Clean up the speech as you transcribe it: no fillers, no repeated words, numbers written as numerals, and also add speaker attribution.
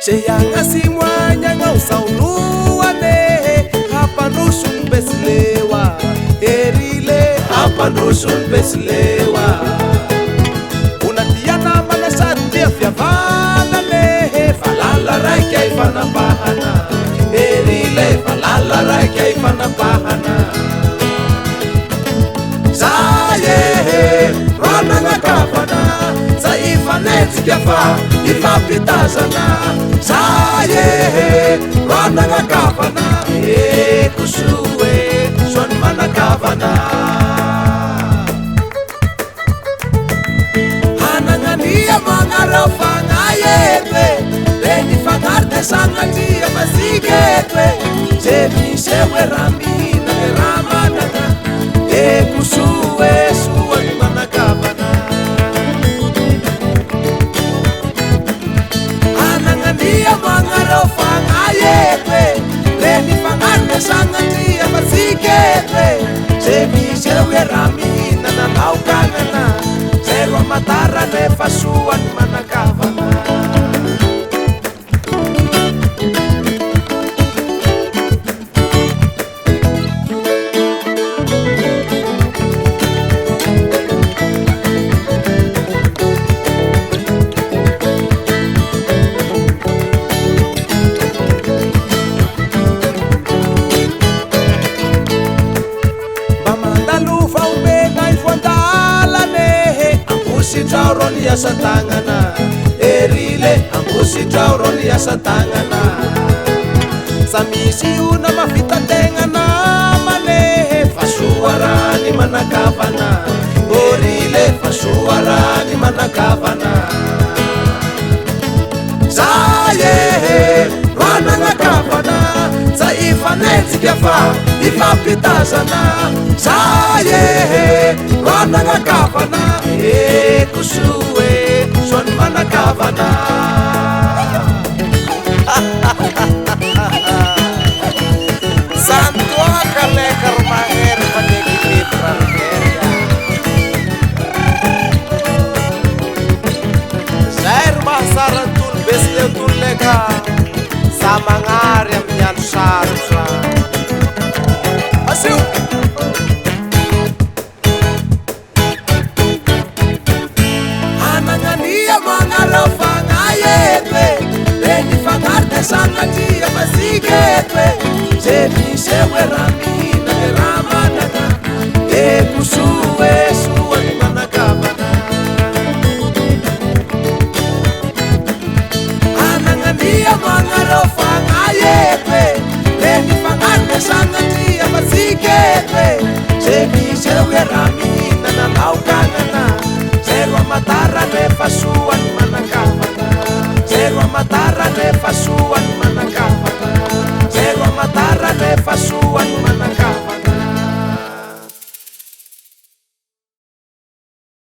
Speaker 1: Ze agnasimo agnao saoloane hampandroso ny Besilewa erile hampandroso ny Besilewa Ona tia namana sady tia fihavanane valala raika ifanapahana erile valala raika ifanapahana Zaye roanagnakavana za ifanetsika fa ifampitazana Zaye roanagnakavana ekosoe soany manakavana Anagnania magnareo fagnahy eto e Reny fagnary de sagnatria masika eto e Ze miseho e raha mihinana e raha manana Ekosoe soa ny manakavana Anagnania magnareo fagnahy eto e Reny fagnary de sagnatria masika eto e Ze miseho e raha mihinana laokagnana Zay ro amatara nefa soa ny manakavana Mba mandalova omena ivoandalane Ambositrao ro ny asa tagnana Erile ambositrao ro ny asa tagnana Sa misy ona mavita tegna namane Fa soa raha ny manakavana Erile fa soa raha ny manakavana Zaye roanagnakavana Za ifanetsika fa ifampitazana Zaye roanagnakavana Ekosoe soa ny manakavana Santoaka leka ro mahery fa ny équilibre Algeria Zay ro mahasara ny tolo Besileo tolo leka Sa magnary amin'ny andro sarotra Asio! Anagnania magnareo fagnahy eto e Reny fagnary de sagnatria masika eto e Ze miseho e raha.